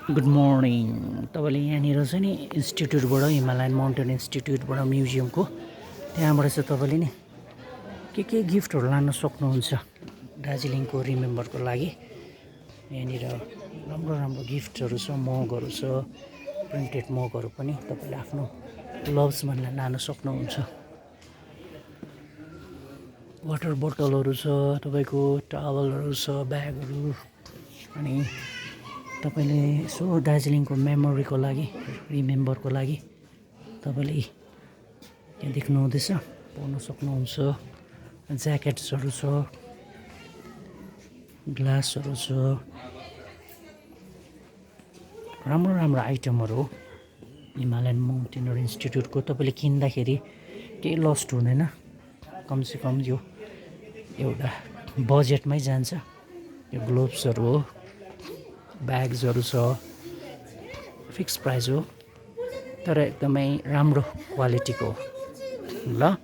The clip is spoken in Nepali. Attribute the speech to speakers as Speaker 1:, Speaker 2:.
Speaker 1: Good morning. तपाईँले यहाँनिर चाहिँ नि इन्स्टिट्युटबाट हिमालयन माउन्टेन इन्स्टिट्युटबाट म्युजियमको त्यहाँबाट चाहिँ तपाईँले नि के गिफ्टहरू लान सक्नुहुन्छ दार्जिलिङको रिमेम्बरको लागि। यहाँनिर राम्रो राम्रो गिफ्टहरू छ, मगहरू छ, प्रिन्टेड मगहरू पनि तपाईँले आफ्नो लभ्स भन्ने लान सक्नुहुन्छ। वाटर बोतलहरू छ, तपाईँको टावलहरू छ, ब्यागहरू। अनि तपाईँले यसो दार्जिलिङको मेमोरीको लागि, रिमेम्बरको लागि तपाईँले यहाँ देख्नुहुँदैछ, पाउन सक्नुहुन्छ। ज्याकेट्सहरू छ, ग्लासहरू छ, राम्रो राम्रो आइटमहरू हो हिमालयन माउन्टेनर इन्स्टिट्युटको। तपाईँले किन्दाखेरि केही लस्ट हुँदैन, कमसेकम यो एउटा बजेटमै जान्छ। यो ग्लोभ्सहरू हो, ब्याग्सहरू छ, फिक्स प्राइस हो, तर एकदमै राम्रो क्वालिटीको हो। ल